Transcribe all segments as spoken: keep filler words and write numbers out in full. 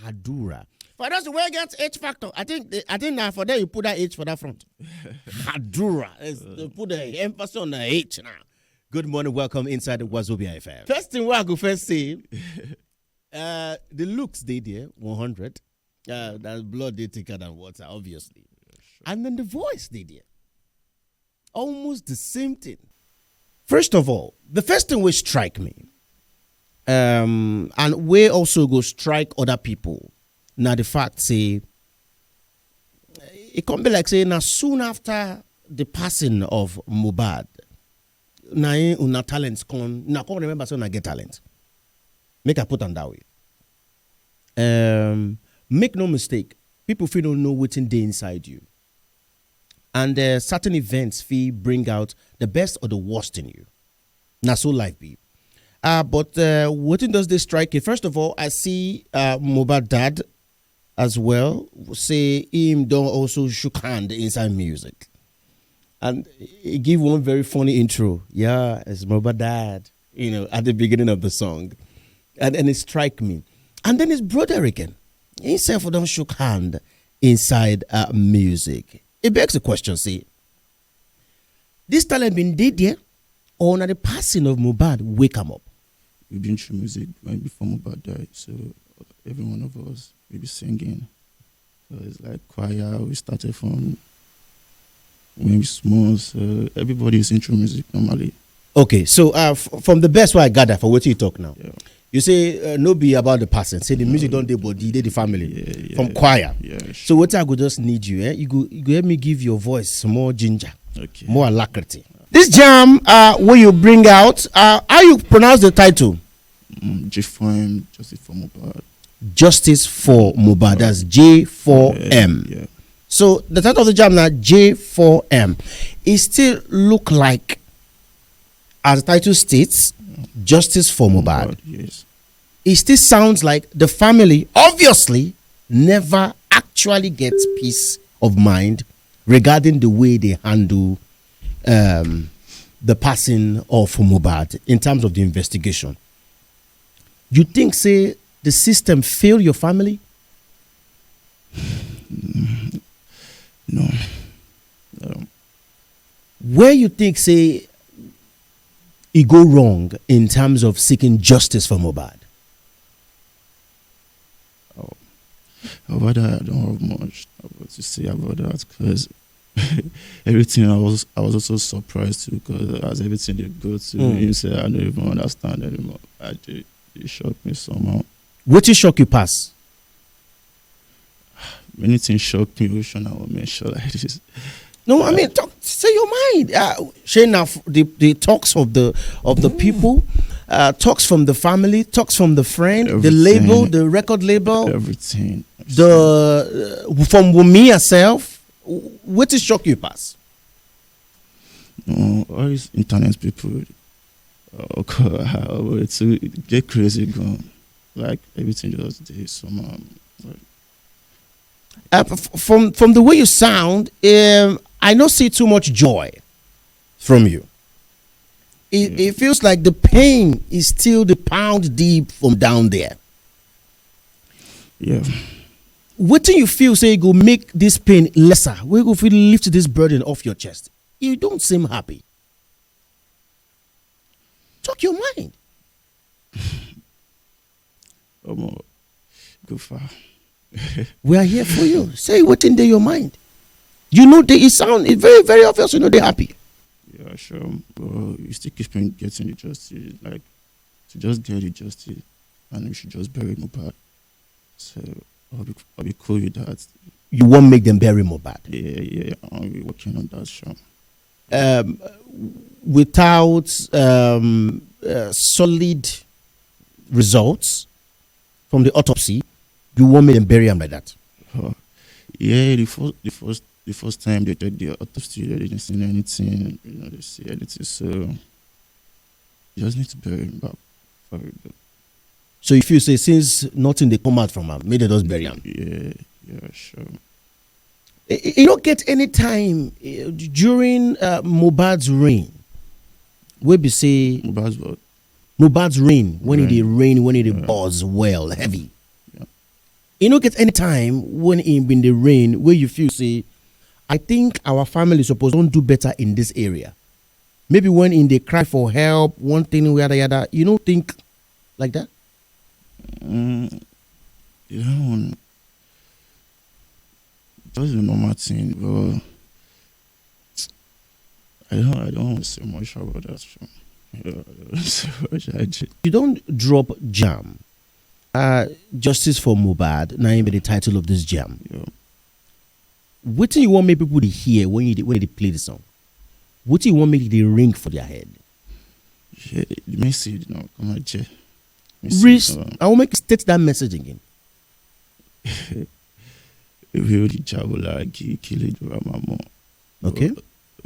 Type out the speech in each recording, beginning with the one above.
Hadura. For those who get H factor, I think they, I think now for there you put that H for that front. Hadura. It's, they put the emphasis on the H now. Good morning, welcome inside the Wazobia F M. First thing we go first say, uh, the looks they there, one hundred. Uh, that blood they thicker than water, obviously. And then the voice they there, almost the same thing. First of all, the first thing will strike me, um, and we also go strike other people. Now the fact say, it can be like saying as soon after the passing of Mubad, now una talents come, now come remember say una get talent. Make I put on that way. Um, make no mistake, people feel don't know what's in the inside you. And uh, certain events feel bring out the best or the worst in you. Now so life be. Uh, but uh, what does this strike you? First of all, I see uh, Mubad Dad as well. Say him don't also shook hand inside music. And he give one very funny intro. Yeah, it's Mubad Dad, you know, at the beginning of the song. And, and it strike me. And then his brother again. Himself don't shook hand inside uh, music. It begs the question, see, this talent been did there, or na the passing of Mubad wake am up? We've been through music right before Mubad died, so every one of us we be singing. So it's like choir. We started from when we small, so everybody is into music normally. Okay, so uh, f- from the best way I gather for what you talk now, Yeah. You say uh, no be about the person. Say the music don't dey body, dey the family Yeah, yeah. From choir. Yeah, So what I go just need you, eh? You go, you go help me give your voice more ginger, Okay. More alacrity. This jam, uh, where you bring out, uh, how you pronounce the title? Mm, J four M, Justice for Mubad. Justice for Mubad. That's J four M. Yeah. So the title of the jam now J four M. It still look like, as the title states, justice for Mubad. But yes. It still sounds like the family obviously never actually gets peace of mind regarding the way they handle um, the passing of Mubad in terms of the investigation. You think say the system fail your family? No. Um, Where you think say e go wrong in terms of seeking justice for Mubad? About that, I don't have much about to say about that because everything I was I was also surprised too because as everything they go to Mm. you say I don't even understand anymore. I did it shocked me somehow. Wetin shock you pass? Many things shocked me. Which one I will mention like this? No, I mean, talk, say your mind. Uh, Shey na f- the, the talks of the of the people, uh, talks from the family, talks from the friend, the Everything. Label, the record label, Everything. The uh, from Wumi herself. What is shock you pass? No, all these internet people, uh, to get crazy gone. Like everything just dey somehow. Like, Uh, f- from from the way you sound, um, I don't see too much joy from you. It, it feels like the pain is still the pound deep from down there. Yeah. What do you feel say go make this pain lesser? We go feel lift this burden off your chest. You don't seem happy. Talk your mind. Um, go far. We are here for you. Say what in there your mind. You know they it sound it's very very obvious. You know they happy. Yeah, sure. But you still keep on getting the justice. Like to just get the justice, and we should just bury Mubad. So I'll be I'll be cool with that. You won't make them bury Mubad. Yeah, yeah. I'll be working on that, sure. Um, without um, uh, solid results from the autopsy, you won't make them bury him like that. Uh, yeah, the first the first the first time they did the autopsy, they didn't see anything. You know, they see anything. So you just need to bury him back. For real. So if you say since nothing they come out from him, maybe they just bury him. Yeah, yeah, sure. You don't get any time uh, during uh, Mubad's reign. We be say Mubad's what? Mubad's reign when it Reign. Rain when it Yeah. Buzz well heavy. Yeah. You no get any time when he been the rain where you feel say, I think our family suppose don do better in this area. Maybe when in dey cry for help, one thing, yada yada. You no think like that? Mm, yeah, one, just a normal thing, but I don't, I don't want to say much about that. So. Yeah, I don't want to say much. I just, You don't drop jam. Uh, justice for Mubad, na him be the title of this jam. Yeah. Wetin you want make people dey hear when you dey, when they play the song? Wetin you want make they ring for their head? Yeah, the message now, come on, Che. Ris- I will make you state that message again. If you only travel like you kill it, Ramamo. Okay.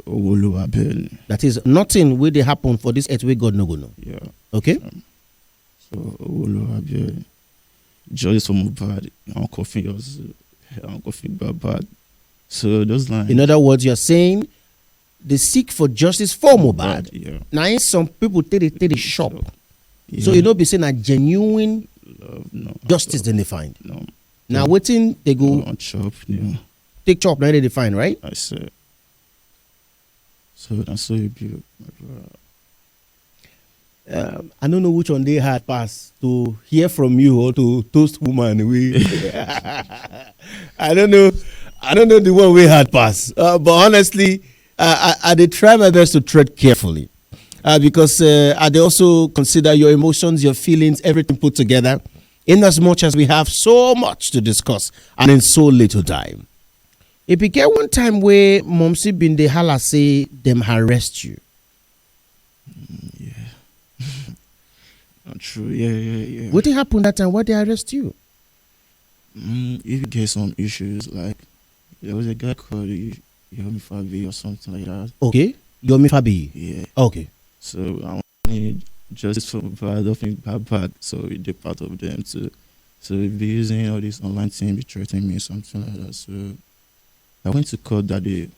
Owolowo abeg. That is nothing wey dey happen for this earth wey God no go know. Yeah. Okay. So Owolowo abeg. Justice for Mohbad. I'm coughing yours. I'm coughing bad bad. So those lines. In other words, you're saying they seek for justice for Mohbad. Yeah. Now, in some people take the take the shop. Yeah. So you know, be saying a genuine Love, no. justice then they find. No. Now, waiting they go On shop. Yeah. Take chop now they find, right? I said. So that's so you be, my brother. Um, I don't know which one they had pass to hear from you or to toast woman. We, I don't know, I don't know the one we had pass. Uh, but honestly, uh, I, I did try my best to tread carefully uh, because uh, I dey also consider your emotions, your feelings, everything put together. In as much as we have so much to discuss and in so little time, if you get one time where Momsi bin dey holla say them arrest you, Not true. Yeah, yeah, yeah. Wetin happen that time? Why they arrest you? Mm, if you get some issues, like there was a guy called Y- Yomi Fabi or something like that. Okay, Yomi Fabi. Yeah. Okay. So I wanted justice for Mohbad, I don't think bad bad. So we did part of them too. So he be using all this online thing, be threatening me, something like that. So I went to court that day.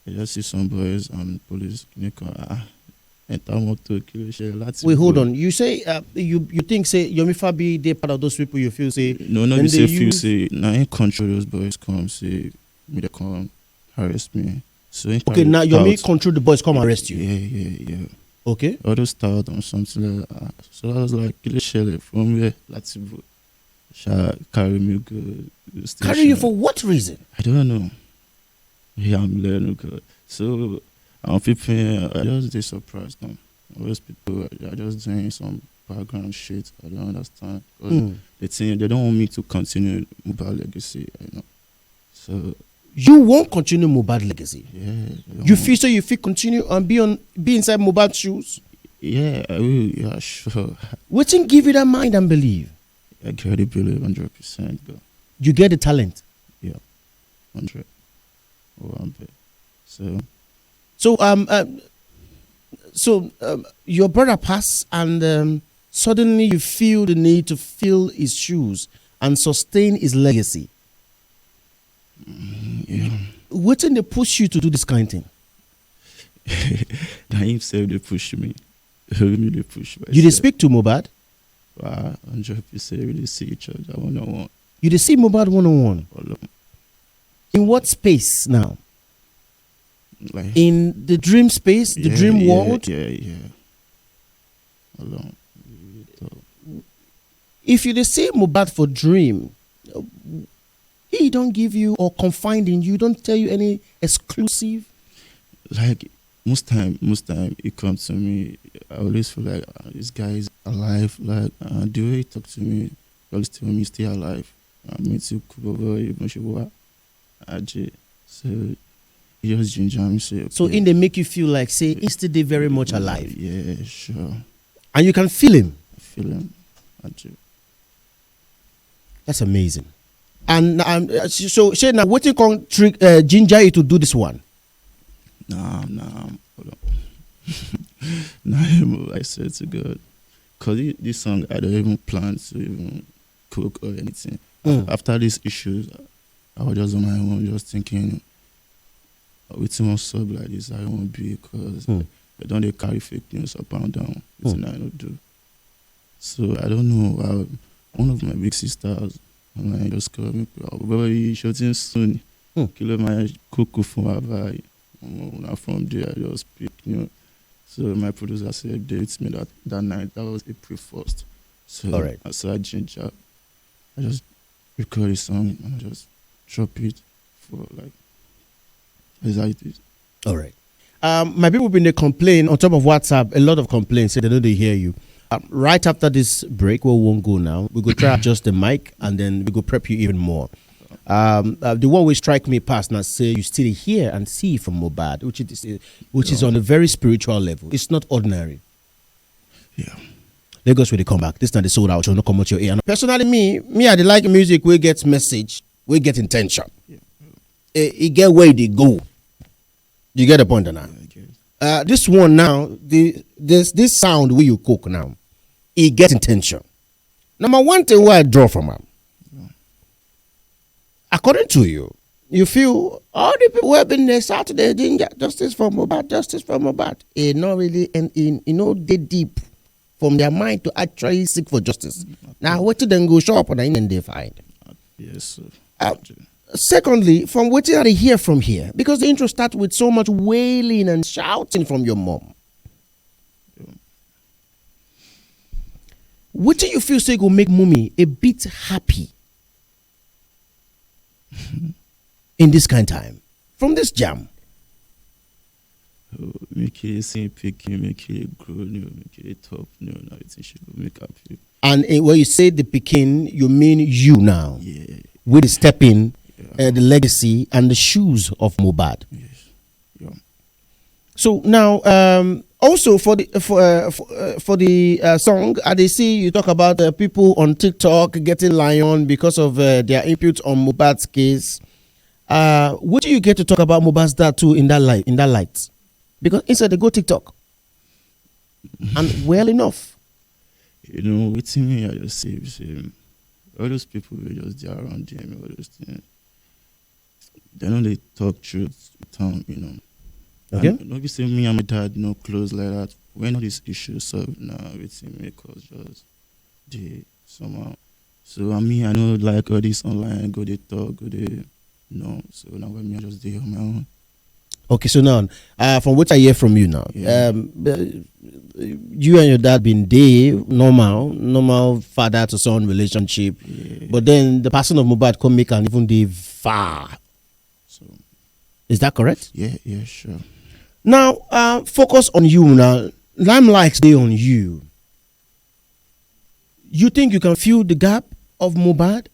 I just see some boys and police. They come, ah, enter motor, kill share. Let's Wait, hold go. On. You say uh, you you think say Yomi Fabi they part of those people you feel say No, no, then they they say few use- say now he control those boys come say me they come arrest me. So he Okay, carry now Yomi out. Control the boys come arrest you. Yeah, yeah, yeah. Okay. All those stout and something like that. So I was like, kill share from where? Let's go. Shall carry me go to the station. Carry you for what reason? I don't know. Yeah, I'm learning. Okay. So I'm people. I just dey surprised now. All those people are just doing some background shit. I don't understand. 'Cause Mm. they think they don't want me to continue Mohbad legacy. You know. So You won't continue Mohbad legacy. Yeah. they don't You want- feel so you feel continue and be on be inside Mohbad shoes. Yeah, I will. Yeah, sure. Wetin give you that mind and belief? I get the believe hundred percent. Go. You get the talent. Hundred. Oh, I'm bet. So So um, um so um, your brother pass and um, suddenly you feel the need to fill his shoes and sustain his legacy. yeah, Wetin dey push you to do this kind thing? Now himself they push me. Me they push. You dey speak to Mohbad? Wow, hundred percent. We dey see each other one on one. You dey see Mohbad one on one. Olo. In what space now? Like In the dream space, the yeah, dream yeah, world. Yeah, yeah. Olo. If you dey see Mohbad for dream, he don't give you or confide in you, don't tell you any exclusive. Like most time, most time it comes to me. I always feel like, ah, this guy is alive. Like uh, the way he talk to me, he always tell me stay alive. I mean, to Kubobo, Moshiwa, Aje. So he just ginger me say, So okay. In dey make you feel like say he still dey very much alive, Yeah, sure. And you can feel him. I feel him. Aje. That's amazing. And um, so say now wetin come trick uh, ginger you to do this one? Nah, nah. Hold on. Nah, him, I swear to God, cause thi- this song I don't even plan to even cook or anything. Mm. After these issues, I was just on my own, just thinking, wetin wan sup like this? I won't be because Mm. I don't dey carry fake news up and down. Wetin I no do. So I don't know. I, one of my big sisters And I just call me, "Bro, you shooting soon? Hmm. Kí ló máa kókó fún wa báyìí?" Una, from there, I just pick, you know. So my producer said they hit me that, that night. That was April first. So, all right, I said, "Ginger, I just record a song and I just drop it for, like, as I did." All right. Um, my people been dey complain on top of WhatsApp, a lot of complaints, say they no dey hear you. Um, right after this break, we won't go now. We go try adjust the mic and then we go prep you even more. Um, uh, the one wey strike me pass na say you still hear and see from Mohbad, which is, which is on a very spiritual level. It's not ordinary. Yeah. Lagos wey dey come back. This na the Sold Out Show. No comot your ear. And personally, me, me, I dey like music wey get message, wey get intention. Yeah. E, e get where e dey go. You get the point now? Yeah, I get it. Uh, this one now, the, this, this sound wey you cook now, e get intention. Number one thing wey I draw from am, according to you, you feel all the people wey been dey shout dey ginger, "Justice for Mohbad, justice for Mohbad." E no really, and e, e no dey deep from their mind to actually seek for justice. Na wetin dem go show up na im dem dey find. Yes, sir. Uh, secondly, from wetin I dey hear from here, because the intro start with so much wailing and shouting from your mom. Wetin you feel say go make mommy a bit happy in this kind time from this jam? Oh, make e see pikin, make e grow new, make e top new. Na wetin she go make happy. And, eh, when you say the pikin, you mean you now. Yeah. With the stepping, yeah, uh, the legacy and the shoes of Mohbad. Yes. Yeah. So now, um, also for the, for, uh, for, uh, for the, uh, song, I dey see you talk about, uh, people on TikTok getting lion because of, uh, their input on Mohbad's case. Uh, what do you get to talk about Mohbad's dad too in that light? In that light, because inside they go TikTok, and well enough. You know, wetin me I just say be say, all those people wey just dey around them, all those things, they no dey talk truth with am, you know. Okay. And no be say me and my dad no close like that. When all these issues solve now, wetin make us just dey somehow. So, I mean, I no like all this online, go dey talk, go dey, you know. So now when me I just dey on my own. Okay, so now, uh, from what I hear from you now, yeah, um, uh, you and your dad been dey normal, normal father to son relationship, yeah, but then the passing of Mohbad come make am even dey far. So, is that correct? Yeah, yeah, sure. Now, uh, focus on you now. Limelight dey on you. You think you can fill the gap of Mohbad?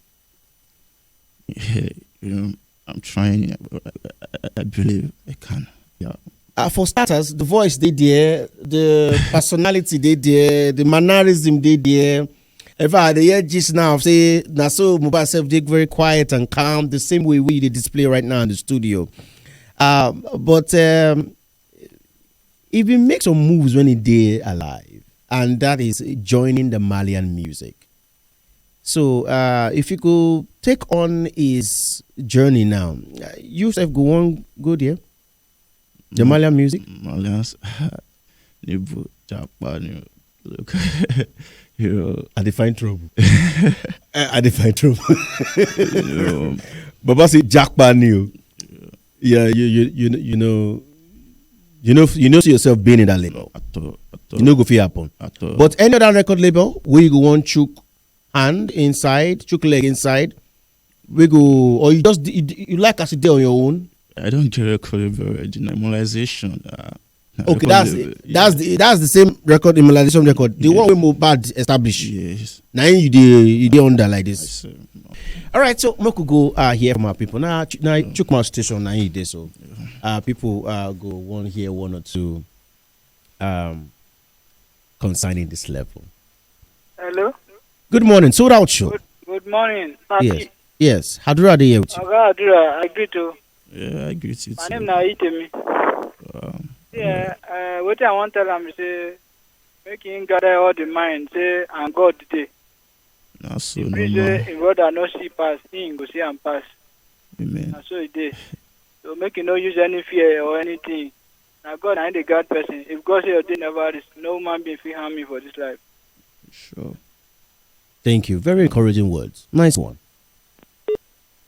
Yeah, you know, I'm trying. I, I, I believe I can. Yeah. Uh, for starters, the voice dey there, the personality dey there, the mannerism dey there. In fact, I dey hear gist now say na so Mohbad sef dey very quiet and calm, the same way wey you dey display right now in the studio. Um, but, um, he been make some moves when he dey alive, and that is joining the Malian music. So, uh, if you go take on his journey now, uh, you sef go wan go there? The Malian music? Malians, Nebo, Japa, you know, look, you know. I dey find trouble. I, I dey find trouble. You know. Baba say Japa, you. Yeah, you, you, you, you know, you know, you know, see yourself being in that label. At all, at all. You know, go fit happen. At all. But any other record label where you go want chook hand inside, chook leg inside, we go, or you just, you, you like as you dey on your own? I don't get record label already. Na Immunization. Uh, okay, that's, that's the, that's the same record, Immunization record. The one wey Mohbad establish. Yes. Now you dey, you dey under like this. All right, so make we go, uh, hear from our people. Now, now Chukwuma station, now you dey so. Uh, people, uh, go one hear one or two, um, concerning this level. Hello? Good morning, Sold Out Show. Good, good morning, Papi. Yes, yes. Hadura dey here with you. Oga Hadura, I greet you. Yeah, I greet you too. My name na Itemi. Yeah, uh, wetin I wan tell am be say make him gather all the mind say and God dey. Na so. If he say him brother no see pass, him go see am pass. Amen. Na so e dey. So make you no use any fear or anything. Na God na him dey guide person. If God say your day never reach, no human being fit harm you for this life. Sure. Thank you. Very encouraging words. Nice one.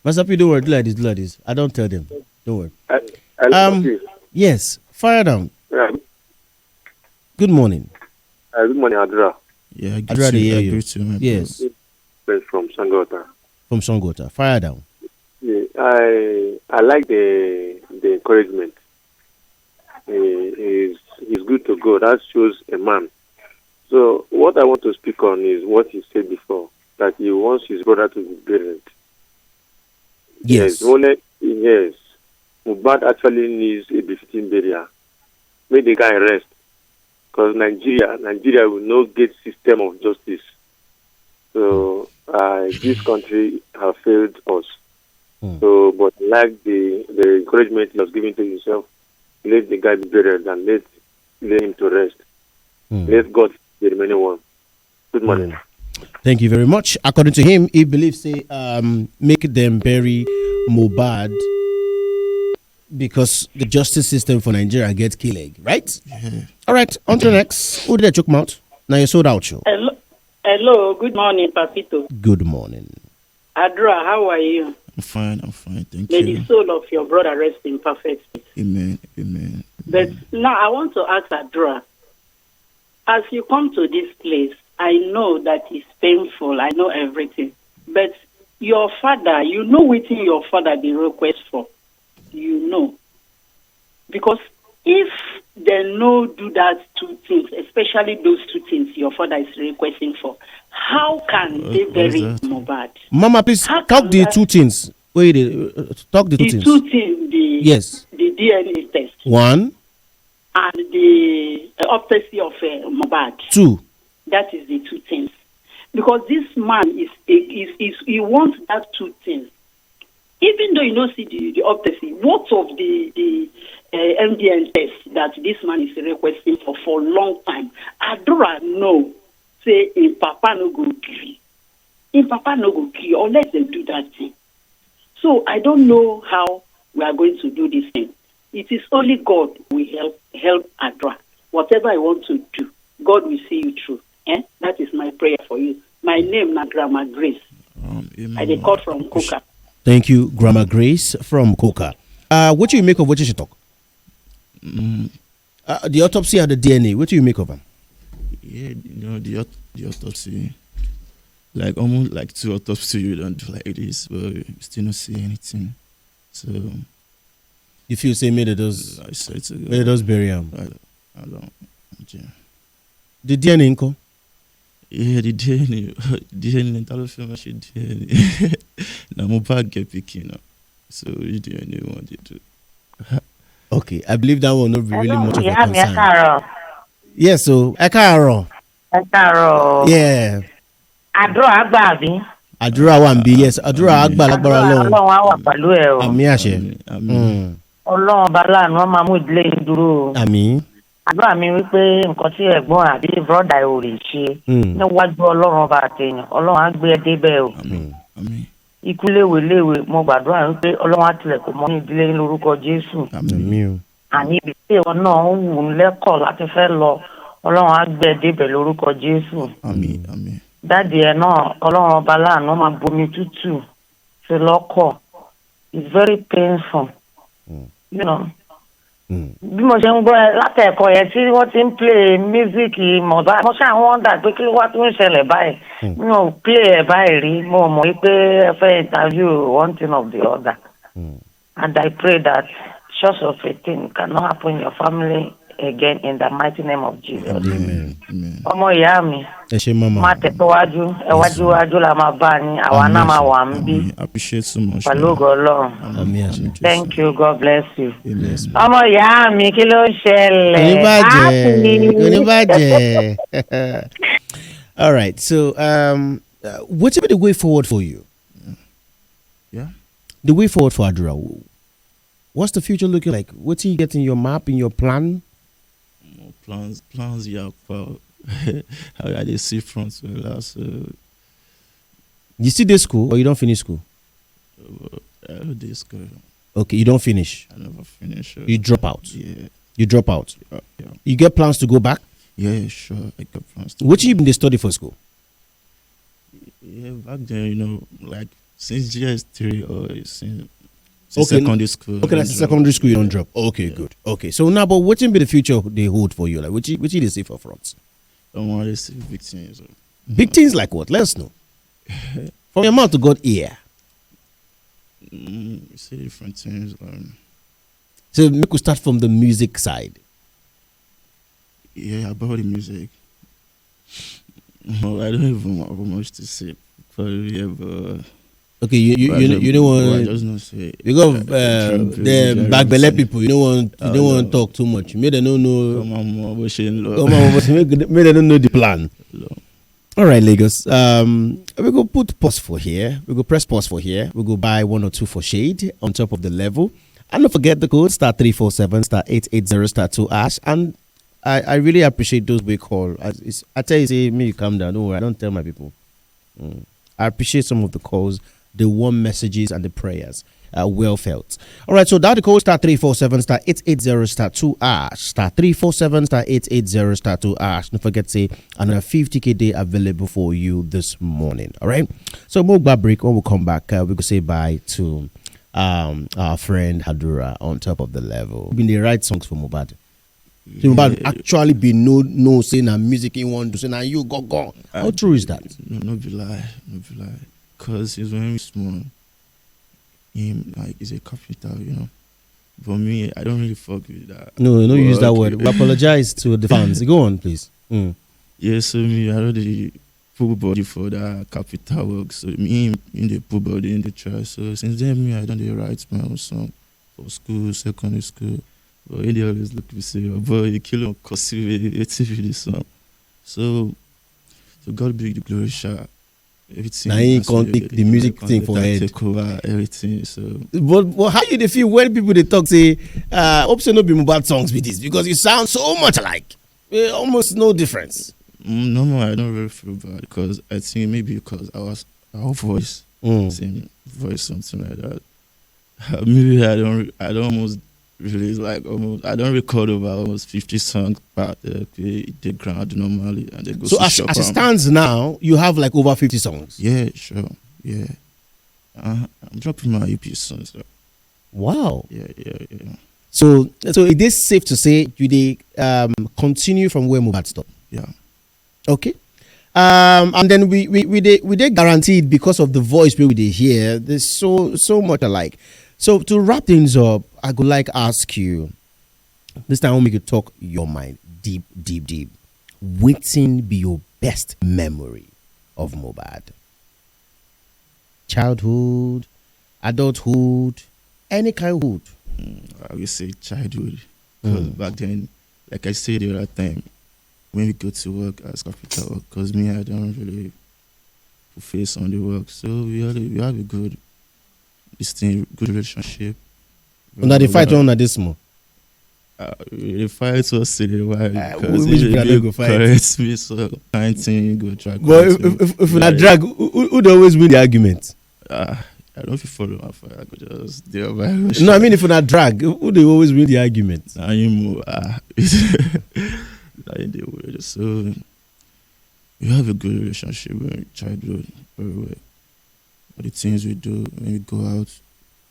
Master P, don't worry, do like this, do like this. I don't tell them. Don't worry. I, I love Um, you. Yes, fire down. Yeah, Good morning. uh, good morning, Adra. Yeah, I I'd greet rather you. hear I you. Greet you, my Yes, Friends from Sangota. From Songota. Fire down. Yeah, I I like the the encouragement. He is he's good to go. That shows a man. So what I want to speak on is what he said before, that he wants his brother to be buried. Yes. Only yes. Mohbad actually needs a befitting burial. Make the guy rest, because Nigeria Nigeria will not get system of justice. So uh, this country have failed us. Hmm. So, but like the the encouragement he was giving to himself, let the guy be buried and let let him to rest. Hmm. Let God be the remaining one. Good morning. Thank you very much. According to him, he believes say um, make them bury Mohbad because the justice system for Nigeria gets killed, right? All right. On to the next. Who did I choke mouth? Now you sold out show. Hello, hello. Good morning, Papito. Good morning. Adra, how are you? I'm fine. I'm fine. Thank May you. The soul of your brother rest in perfect peace. Amen. Amen. But now I want to ask Adra, as you come to this place, I know that it's painful. I know everything. But your father, you know what your father dey request for. You know. Because if they no do that two things, especially those two things your father is requesting for, how can What- they what is bury that? Mohbad? Mama, please How talk can the that- two things. Wait, uh, talk the two The things. Two things, the Yes. the D N A test One, and the uh, autopsy of uh, Mohbad. Two. That is the two things. Because this man is, is, is he wants that two things. Even though you know see the, the autopsy, what of the the uh, M D N test that this man is requesting for for a long time? Adura know say him papa no go gree. Him papa no go gree unless they do that thing. So I don't know how we are going to do this thing. It is only God will help help Adra. Whatever I want to do, God will see you through. Eh? That is my prayer for you. My name na Grandma Grace. Um, amen, I dey ma. call from Coca. Thank you, Grandma Grace from Coca. Uh, what do you make of what you talk? Mm, Uh, the autopsy and the D N A. What do you make of them? yeah, you know the aut- the autopsy, like almost like two autopsy you don't do like this, but you still not see anything. So You feel say made it does I said to made it does bury him. I, I don't. Yeah. The D N A nko? Yeah, the D N A, D N A, that was so much D N A. Now Mohbad get picking up. So you D N A want to do. Okay, I believe that one not be really much of a Ìyá mi, ẹ concern. Káàárọ̀. Yes, so ẹ káàárọ̀. Ẹ Káàárọ̀. Yeah. Àdúrà àgbà àbí? Àdúrà wa ń bí, yes. Àdúrà àgbà lágbára Ọlọ́run. Ọlọ́run á wà pẹ̀lú ẹ o. Àmì àṣẹ. Àmì. Mm. Ọlọ́run ọba láàánú á máa mú ìdílé yín dúró o. Àmì. Àdúrà mi wípé nǹkan tí ẹ̀gbọ́n àbí bọ́dà ò lè ṣe Mm. níwájú Ọlọ́run ọba àtẹ̀yìn, Ọlọ́run á gbé ẹ débẹ̀ o. Àmì. Àmì. Ikú léwéléwé, mo gbàdúrà wípé Ọlọ́run á tilẹ̀ kò mọ́ ní ìdílé yín lórúkọ Jésù. Àmì. Àmì o. Àní ibi tí ìwọ náà ń wù ú lẹ́kọ̀ọ́ láti fẹ́ lọ, Ọlọ́run á gbé ẹ débẹ̀ lórúkọ Jésù. Àmì. Àmì. Dáàdi ẹ náà, Ọlọ́run ọba láàánú máa bomi tútù sí lọ́kọ̀. It's very painful. Mm. You know, Mm. bí mo ṣe ń gbọ́ ẹ látẹ̀kọ́ yẹn tí wọ́n ti ń play music Mohbad, mo ṣáà ń wonder pé kí ló wá tó ń ṣẹlẹ̀ báyìí. Mi ò play ẹ̀ báyìí rí, mo mọ̀ pé ẹ fẹ́ interview one thing of the other. Mm. And I pray that such of a thing cannot happen in your family again in the mighty name of Jesus. Amen. Amen. Ọmọ ìyá mi, Ẹ ṣe mama. máa tẹ̀síwájú, ẹwájú wájú la máa bá ní, àwa Àmín, náà máa àṣẹ. wà ń bí I appreciate so much. pẹ̀lú ògo Ọlọ́run. Àmì àṣẹ. Thank you, God bless you. Amen. Ọmọ ìyá mi, kí ló ń ṣẹlẹ̀? Kò ní bàjẹ́. Happy. Kò ní bàjẹ́. All right. So, um, uh, what will be the way forward for you? Yeah. The way forward for Adura. What's the future looking like? What do you get in your map, in your plan? More plans, plans, yeah. Well, how I dey see front well. So You still dey school or you don't finish school? uh, I don't dey school. Okay, you don't finish. I never finish. Uh, You drop out. Yeah. You drop out. Uh, yeah. You get plans to go back? Yeah, sure. I got plans. To What you been dey study for school? Yeah, back then, you know, like Since G S three or since, since Okay, secondary school. Okay, that's secondary school you don't drop. Okay, good. Okay, so now, but wetin be the future they hold for you? Like, what you, what you dey see for front? I want to see big things. Big things like what? Let us know. From your mouth to God ear. Mm, you see different things. Um, So make we start from the music side. Yeah, about the music. Oh, I don't even have much to say. Probably, yeah, but Okay, you you but I you, don't- you don't but I want just not say. Because uh, the back belle people, you don't want you don't want to talk too much. Make dem no know. Come on, more, but she ain't love. Come on, but make make dem no know the plan. Love. All right, Lagos. Um, we go put pause for here. We go press pause for here. We go buy one or two for shade on top of the level. And don't forget the code star three four seven star eight eight zero star two ash. And I, I really appreciate those we call. I, it's, I tell you, say me, calm down. Don't worry. I don't tell my people. Mm. I appreciate some of the calls, the warm messages, and the prayers. Uh, well felt. All right, so that code star three four seven star eight eight zero star two ash, star three four seven star eight eight zero star two ash. Don't forget, say another fifty K day available for you this morning. All right, so we'll grab break. When we come back, uh, we could say bye to um our friend Hadura on top of the level. Been the right songs for Mubad. So Mubad actually be no no say na music he want to say na you go go. How true is that? No, no be lie, no be lie. Cause he's very small. Him like he's a carpenter, you know. But me, I don't really fuck with that. No, no use that word. We apologize to the fans. Go on, please. Mm. Yeah, so me, I don't really put body for that capital work. So me, in the put body in the try. So since then, me, I don't dey write my own song for school, secondary school. But he dey always look me say, "Oh boy, you kill him, cause you a T V this song." So, so God be the glory, sha. Everything. Now he can't take the music thing for head. Take over everything. So, but, but how you dey feel when people dey talk say, uh, "Hope say no be Mubad songs be this," because you sound so much alike. Eh, almost no difference. Mm, no more. I don't really feel bad because I think maybe because I was our voice, Mm. same voice, something like that. Maybe I don't. I don't almost release like almost. I don't record over almost fifty songs, but uh, they, they ground normally and they go. So as, as it stands now, you have like over fifty songs. Yeah, sure. Yeah. Uh, I'm dropping my E P soon. So. Wow. Yeah, yeah, yeah. So, so it is safe to say you dey um continue from where Mubad stop. Yeah. Okay. Um, and then we we we dey we dey guaranteed because of the voice wey we dey hear. There's so so much alike. So to wrap things up, I go like ask you. This time, I want make you talk your mind deep, deep, deep. Wetin be your best memory of Mubad? Childhood, adulthood, any kind of hood. Mm, I will say childhood. 'Cause Mm. back then, like I said the other time, when we go to work as capital work, because me, I don't really face on the work. So we had a, we have a good, this thing, good relationship. Una dey fight when una dey small? Uh, we dey fight us in a while. Uh, because which brother go fight? Correct me, so kind thing go try. But if, if, if una drag, who, who, who dey always win the argument? Uh, I don't feel follow my fire. I go just dey on my own. No, I mean if una drag, who dey always win the argument? Na him o, ah. Na him dey win. So we have a good relationship with childhood very well. All the things we do when we go out,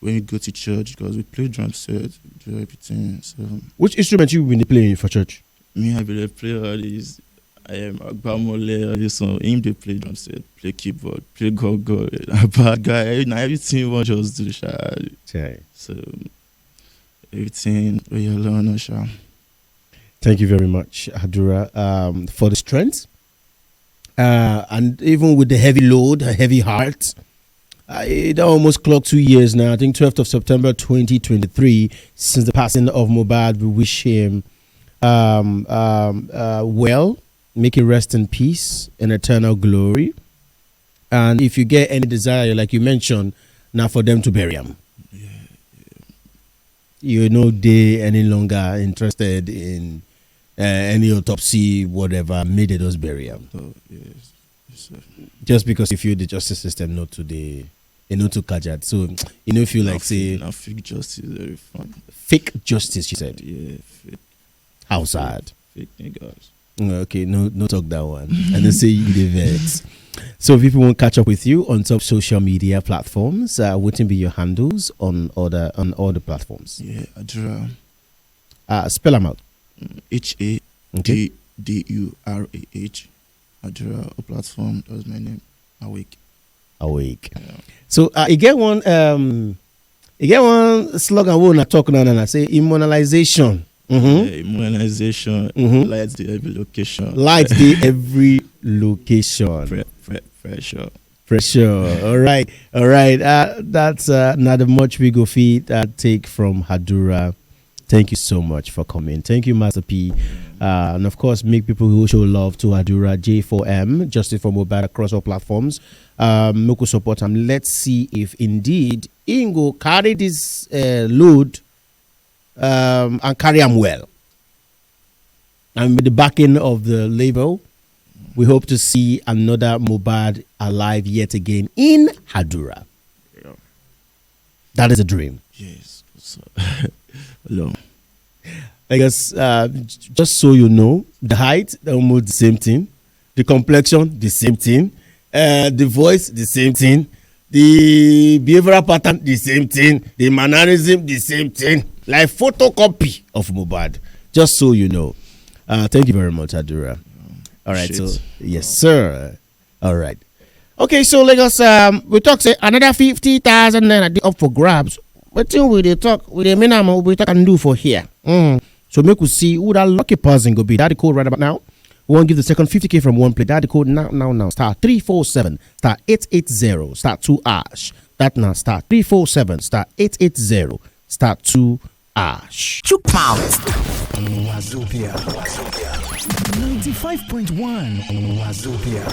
when we go to church, because we play drum set, we do everything. So which instrument you been playing for church? Me, I be dey play all these. I am Agbamole, all this one. Him dey play drum set, play keyboard, play go-go. A bad guy. Na everything we just do, sha. Okay. So everything we alone, sha. Thank you very much, Hadura, um, for the strength. Uh, and even with the heavy load, a heavy heart, uh, it almost clocked two years now. I think twelfth of September twenty twenty-three, since the passing of Mubad. We wish him um, um, uh, well, make him rest in peace, in eternal glory. And if you get any desire, like you mentioned, now for them to bury him. Yeah, yeah. You no dey any longer interested in uh, any autopsy, whatever, made it just bury him. Oh, yes. Yes, sir. Just because you feel the justice system not today, you know, too cajat. So you know, feel like say na fake justice, very fun. Fake justice, you said. Yeah, fake. How sad. Fake niggas. Mm, okay, no, no talk that one. And they say you dey vex. So if people want catch up with you on top social media platforms, uh, what will be your handles on other on all the platforms? Yeah, Adura. Uh, spell them out. H A D D U R A H. Adura, a platform. That was my name. Awake. Awake. So uh, you get one. Um, you get one slogan. We wanna talk now and I say immunization. Mm-hmm. Yeah, immunization. Mm-hmm. Light the every location. Light the every location. Pre- pre- pressure. Pressure. All right. All right. Uh, that's uh, not much we go feed uh, take from Hadura. Thank you so much for coming. Thank you, Master P. Uh, and of course, make people who show love to Hadura J four M, Justice for Mobile across all platforms. Um, make we support him. Let's see if indeed he go carry this uh, load um, and carry him well. And with the backing of the label, we hope to see another Mobad alive yet again in Hadura. Yeah. That is a dream. Yes. So, long. I guess uh, j- just so you know, the height almost the same thing, the complexion the same thing, uh, the voice the same thing, the behavioral pattern the same thing, the mannerism the same thing, like photocopy of Mobad. Just so you know. Uh, thank you very much, Adura. All right, Shit. So yes, sir. All right. Okay, so Lagos, um, we talk say another fifty thousand naira dey up for grabs. Wetin we dey talk, we dey mean am, we talk and do for here. Mm. So make we see who that lucky person go be. That the code right about now. We want to give the second fifty K from one play. That the code now, now, now. Star three four seven, star eight eight zero, star two ash. That now, star three four seven, star eight eight zero, star two ash. Chook mouth. Wazobia. ninety-five point one Wazobia.